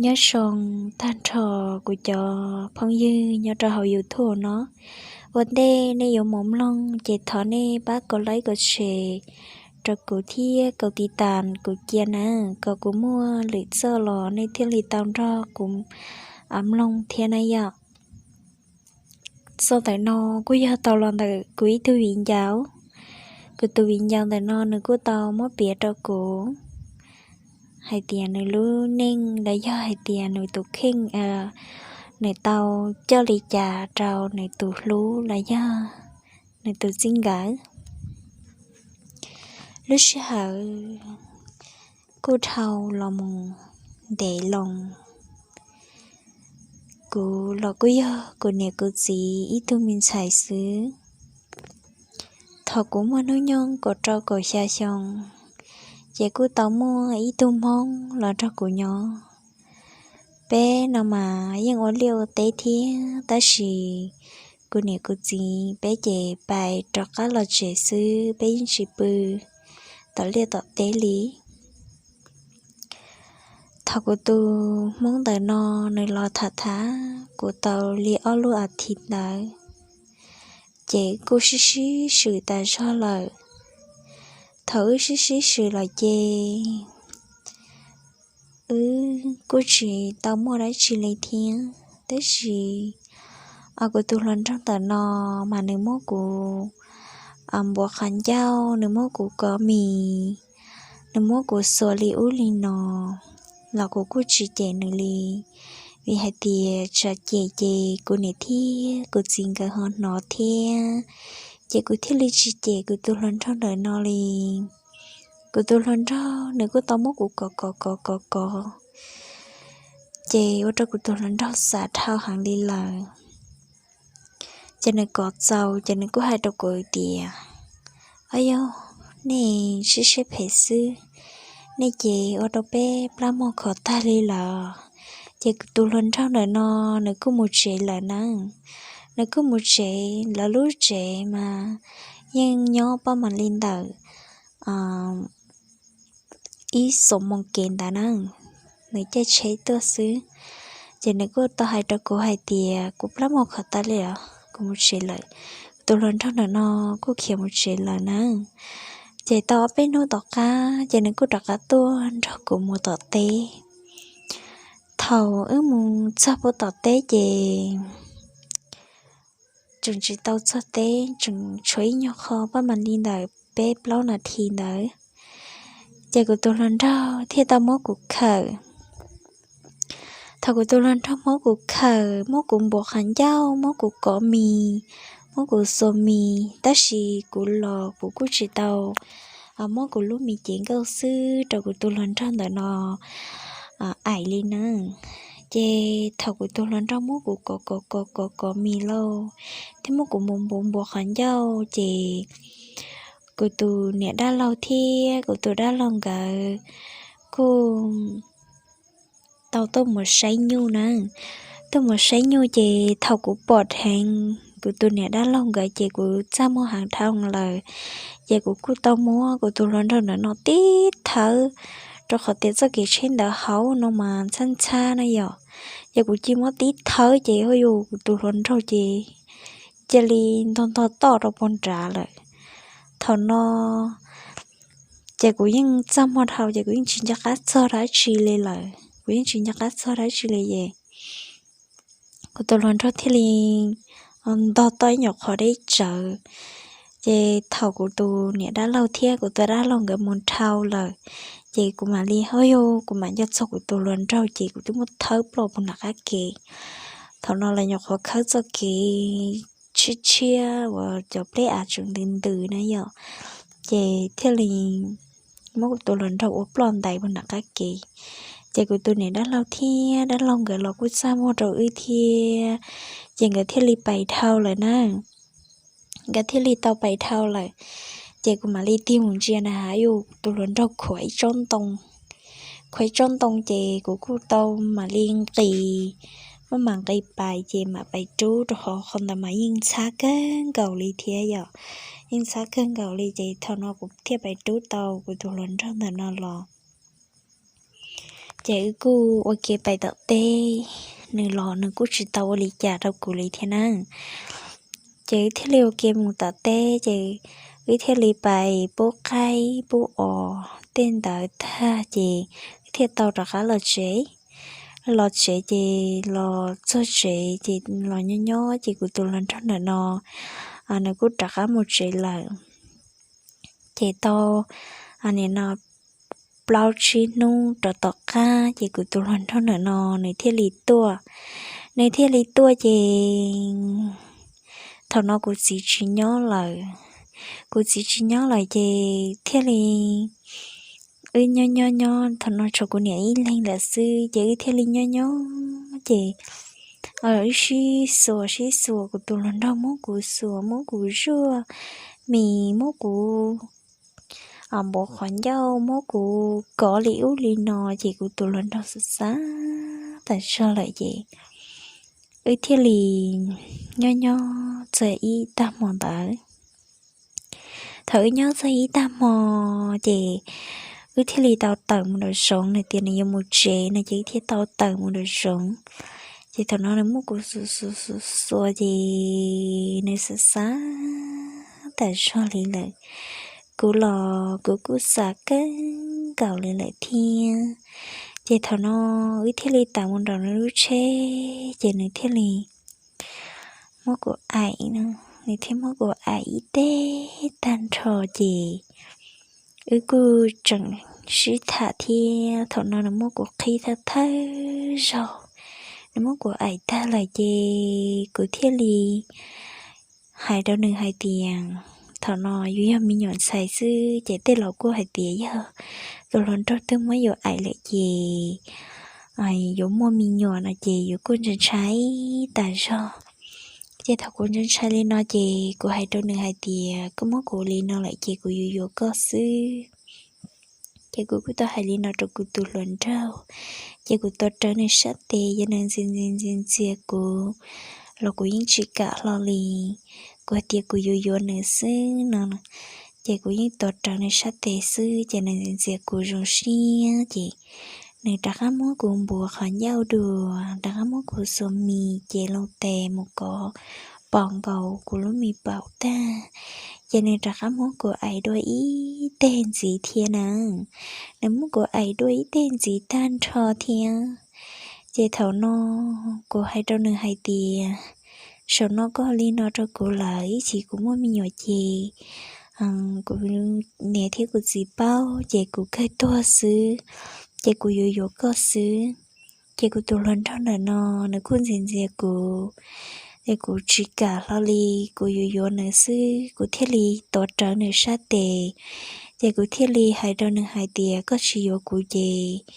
Nyob zoo tag nrho kuv cov phooj ywg nyob rau hauv YouTube no. Ua ntej nej yuav mus mloog ces thov nej pab kov like kov share rau kuv thiab kov tiv tas kuv cia na, kom kuv muaj lwm zaj los nej thiaj li tau nrog kuv mloog thiab na yom. Zaj ntawm no kuj yog tau los ntawm kuv ib tug viv ncaus. Kuv tus viv ncaus ntawm no nws kuj tau muab piav rau kuv hais tias nws lub neej los yog hais tias nws tus kheej, nws tau coj li cas rau nws tus hlub los yog nws tus txij nkawm. Lub sij hawm kuj dhau los mus ntev loo, kuv los kuj yog kuv niam kuv txiv ib tug me ntxhais xwb. Thaum kuv muaj hnub nyoog kaum rau kaum xya xyoo, ces kuj tau muaj ib tug hmoob los nrog kuv nyob. Peb no mas yeej ua liaj ua teb thiab, tab sis kuv niam kuv txiv peb ces pais rov qab los tsev xwb, peb yeej tsis pw tom liaj tom teb li. Thaum kuv tus hmoob ntawm no nws los tham tham kuv tau li ob lub as thiv ntawd, ces kuj sib sib swm tas zog lawm. Thaum wb sib sib swm los ces wb kuj tsis tau muaj dab tsi li thiab, tab sis kuv tus hluas nraug ntawm no mas nws muab kuv npuav qhov ncauj, nws muab kuv kov mis, nws muab kuv xuas li ub li no, los kuv kuj tsis cem nws li, vim hais tias tsam cem ces kuv niam thiab kuv txiv nkawd ho hnov thiab, ces kuv thiaj li tsis cem kuv tus hluas nraug ntawm no li. Kuv tus hluas nraug nws kuj tau muab kuv kov kov kov kov kov, ces ua rau kuv tus hluas nraug xav dhau heev li lawm. Ces nws kov txaus ces nws kuj hais rau kuv tias, Ob yog, nej sib siab phem xwb, nej ces ua rau peb plab mog khov tag li lawm. Ces kuv tus hluas nraug ntawm no nws kuj mus tsev lawm na. Nws kuj mus tsev, lawv lub tsev mas yeej nyob pab mam li ntawm ib xuab moos kev ntawd na, nws caij tsheb tuaj xwb. Ces nws kuj tau hais rau kuv hais tias, Kuv plab mog khov tag li os, kuv mus tsev lawm. Tus hluas nraug ntawm no kuj khiav mus tsev lawm na. Ces tau ob peb hnub tom qab ces nws kuj rov qab tuaj nrog kuv mus tom teb. Thaum wb mus txog puag tom teb ces tseem tsis tau txog teb, tseem tshuav ib nyuag qho pab mam li ntawm peb plaub nas this ntawd, ces kuv tus hluas nraug thiaj tau muab kuv khawm. Thaum kuv tus hluas nraug muab kuv khawm, muab kuv npuav qhov ncauj, muab kuv kov mis, muab kuv xuas mis, tab sis kuv los kuv kuj tsis tau muab kuv lub mis cev nkauj xwb rau kuv tus hluas nraug ntawm no aim li na. Ces thaum kuv tus hluas nraug muab kuv kov kov kov kov kov mis lauj, thiab muab kuv npuav npuav npuav qhov ncauj, ces kuv tus niam dab laug thiab kuv tus dab laug nkawd kuj tau tuaj mus saib nyuj na. Tuaj mus saib nyuj ces thaum kuv pom dheev kuv tus niam dab laug nkawd ces kuv txaj muag heev dhau lawm. Ces kuv kuj tau muab kuv tus hluas nraug ntawm no tib thawb, rau qhov tias txoj kev tsheb ntawd hauv no mas ntxhab ntxhab na yom. Ces kuv cia muab tib thawb ces ua rau kuv tus hluas nraug ces cia li ntog ntog toj rau puag nrad lawm. Thaum no ces kuv yeej txaj muag dhau ces kuv yeej tsis nco qab txog dab tsi li lawm, kuv yeej tsis nco qab txog dab tsi li es kuv tus hluas nraug thiaj li ntog toj ib nyuag qhov deb tsawv. Ces thaum kuv tus niam dab laug thiab kuv tus dab laug nkawd mus dhau lawm, ces kuv mam li, ua rau kuv mam nco txog kuv tus hluas nraug ces kuv twb muab thawb ploj puag nram qab kev. Thaum no lawv nyuam qhuav khawb txoj kev tshiab tshiab uas cov pleb av tseem ntws ntws na yom, ces thiaj li muab kuv tus hluas nraug ua ploj ntais puag nram qab kev. Ces kuv tus niam dab laug thiab dab laug nkawd los kuj txaj muag rau wb thiab, ces nkawd thiaj li pais dhau lawm na. Nkawd thiaj li tau pais dhau lawm, ces kuv mam li tig mus ntsia na has yus tus hluas nraug khuam ib tsob ntoo. Khuam ib tsob ntoo ces kuv kuj tau mam li nqis, muab mam nqis pais ces mam pais rub rau qhov qhov ntawd mas yeej ntxhab kawg nkaus li thiab yom, yeej ntxhab kawg nkaus li ces thaum no kuv thiaj pais rub tau kuv tus hluas nraug ntawm no los. Ces wb kuj ua ke pais tom teb, nws los nws kuj tsis tau ua li cas rau kuv li thiab na. Ces wb thiaj li ua ke mus tom teb ces wb thiaj li pais pub qaib pub os tej ntawd tag ces wb thiaj tau rov qab los tsev. Los tsev ces los txog tsev ces los nyob nyob ces kuv tus hluas nraug ntawm no nws kuj rov qab mus tsev lawm. Ces tau nim no plaub tsib hnub rov tom qab ces kuv tus hluas nraug ntawm no nws thiaj li tuaj. Nws thiaj li tuaj ces thaum no kuv txiv tsis nyob lawm. Kuv txiv tsis nyob lawm ces thiaj li wb nyob nyob nyob thaum no tshuav kuv niam ib leeg lawm xwb ces wb thiaj li nyob nyob ces wb sib xuas sib xuas, kuv tus hluas nraug muab kuv xuas, muab kuv zuaj mis, muab kuv npuav qhov ncauj, muab kuv kov li ub li no ces kuv tus hluas nraug xav xav tas zog lawm ces wb thiaj li nyob nyob txog ib tag hmo ntawd. Thaum wb nyob txog ib tag hmo ces wb thiaj li tau tawm mus nraum zoov, nws tias nws yuav mus tsev no ces wb thiaj tau tawm mus nraum zoov. Ces thaum no nws muab kuv xuas xuas xuas xuas ces nws xav xav tas zog li lawm. Kuv los kuv kuj xav kawg nkaus li lawm thiab. Ces thaum no wb thiaj li tawm mus nraum nws lub tsheb ces nws thiaj li muab kuv aim, nws thiaj muab kuv aim ib teg tag nrho ces wb kuj tseem sib tham thiab. Thaum no nws muab kuv qhib thawj thawj zaug, nws muab kuv aim tag lawm ces kuv thiaj li hais rau nws hais tias thaum no yus yog me nyuam ntxhais xwb ces tej laus kuj hais tias yog tus hluas nraug twg muab yus aim lawm ces yuav muaj me nyuam no ces yus kuj ntshai ntshai tas zog. Ces thaum kuv ntshai ntshai li no ces kuv hais rau nws hais tias koj muab kuv li no lawm ces kuv yuav yuav koj xwb. Ces kuv kuj tau hais li no rau kuv tus hluas nraug, ces kuv tuav rawv nws sab tes, yog nws ntxias ntxias ntxias ntxias kuv los kuv yeej tsis kam hlo li. Kuv hais tias kuv yuav yuav nws xwb no, ces kuv yeej tuav rawv nws sab tes xwb ces nws ntxias ntxias kuv zoo siab ces nws rov qab muab kuv npuav qhov ncauj dua, rov qab muab kuv xuas mis ces loo tes mus kov pom nkaus kuv lub me paum tag. Ces nws rov qab muab kuv aim dua ib teg ntxiv thiab na. Nws muab kuv aim dua ib teg ntxiv tag nrho thiab. Ces thaum no kuv hais rau nws hais tias saum no koj li no rau kuv lawm ib chim kuv muaj me nyuam ces kuv niam thiab kuv txiv paub ces kuv kawg tuag xwb, ces kuv yuav yuav koj xwb. Ces kuv tus hluas nraug ntawm no nws kuj ntxias ntxias kuv, ces kuv tsis kam hlo li, kuv yuav yuav nws xwb, kuv thiaj li tuav rawv nws sab tes. Ces kuv thiaj li hais rau nws hais tias koj tsis yuav kuv ces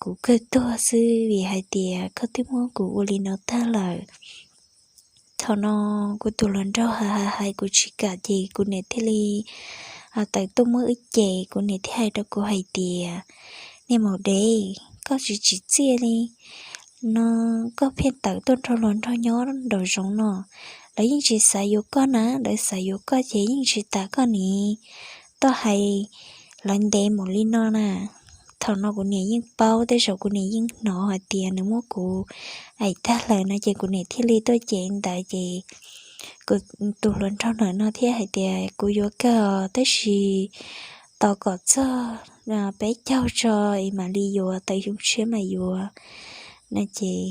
kuv kawg tuag xwb, vim hais tias koj twb muab kuv ua li no tag lawm. Thaum no kuv tus hluas nraug hais hais hais kuv tsis kam ces kuv niam thiaj li tawm tuaj muab wb cem, kuv niam thiaj hais rau kuv hais tias niag maum dev, koj tsis tsim txiaj li no, koj pheej tawm tuaj nrog hluas nraug nyob nraum zoov no, lawv yeej tsis xav yuav koj na, lawv xav yuav koj ces yeej tsis tas koj niam tuaj hais lawv ntev mus li no na. Thaum no kuv niam yeej paub, tej zaum kuv niam yeej hnov hais tias nws muab kuv aim tag lawm no ces kuv niam thiaj li tuaj cem ntawd ces kuv tus hluas nraug ntawm no thiaj hais tias kuv yuav kawg tab sis tos kom txog peb caug tso es mam li yuav, tawm xyoo tshiab mam yuav no ces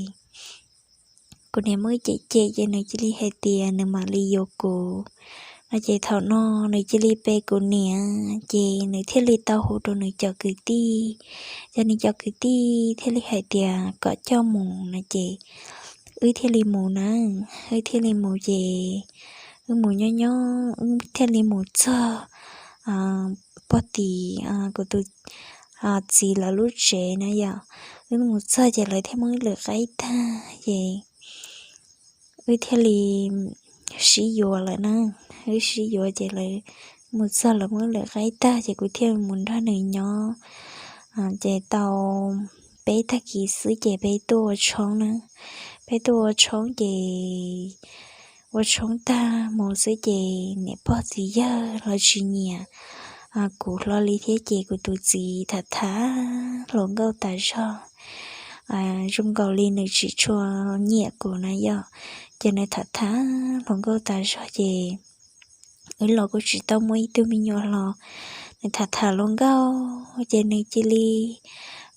kuv niam muab cem cem ces nws cia li hais tias nws mam li yuav kuv no ces thaum no nws cia li pe kuv niam ces nws thiaj li tau hu rau nws cov kwv tij, ces nws cov kwv tij thiaj li hais tias kom coj mus no ces wb thiaj li mus na. Wb thiaj li mus ces wb mus nyob nyob wb thiaj li mus txog pog tim kuv tus txiv lawv lub tsev na yom. Wb mus txog ces lawv thiaj muab wb lwm qaib tag ces wb thiaj li sib yuav lawm na. Wb sib yuav ces lawv mus txog lawv muab wb lwm qaib tag ces kuv thiaj mus nrog nws nyob. Ces tau peb tag kis xwb ces peb tuaj ua tshoob na. Peb tuaj ua tshoob ces ua tshoob tag mus xwb ces niam pog txiv yawg los tsis nyiam kuv hlo li thiab ces kuv tus txiv tham tham hluas nkauj tas zog. zoo nkaus li nws tsis tshua nyiam kuv na yom. Ces nws tham tham hluas nkauj tas zog ces wb los kuj tsis tau muaj ib tug me nyuam hlo. Nws tham tham hluas nkauj ces nws cia li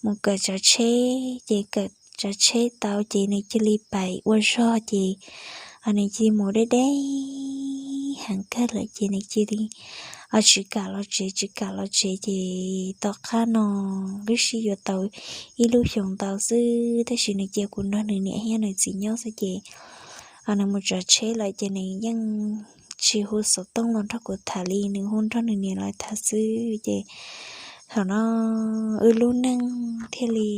mus kawm tsav tsheb, ces kawm tsav tsheb tau ces nws cia li pais ua zog ces nws cia li mus deb deb heev kawg lawm ces nws cia li tsis kam los tsev, tsis kam los tsev ces tom qab no wb sib yuav tau ib lub xyoos ntau xwb, tab sis nws cia kuv nrog nws niam thiab nws txiv nyob xwb ces nws mus tsav tsheb lawm ces nws yeej tsis hu xov tooj los nrog kuv tham li, nws hu nrog nws niam lawv tham xwb ces thaum no wb lub neej thiaj li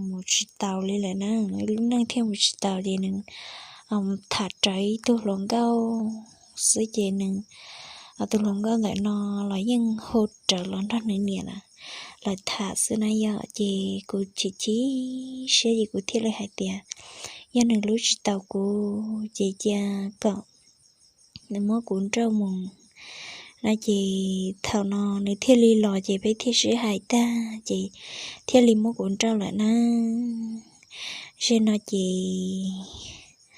mus tsis taus li lawm na. Wb lub neej thiaj mus tsis taus ces nws tham rawv ib tug hluas nkauj xwb ces nws, tus hluas nkauj ntawm no los yeej hu rawv los nrog nws niam lawv tham xwb na yom. Ces kuv chim chim siab ces kuv thiaj li hais tias yog nws hlub tsis tau kuv ces cia kom nws muab kuv nrauj mus no ces thaum no nws thiaj li los ces peb thiaj sib hais tag ces thiaj li muab kuv nrauj lawm na. Zem no ces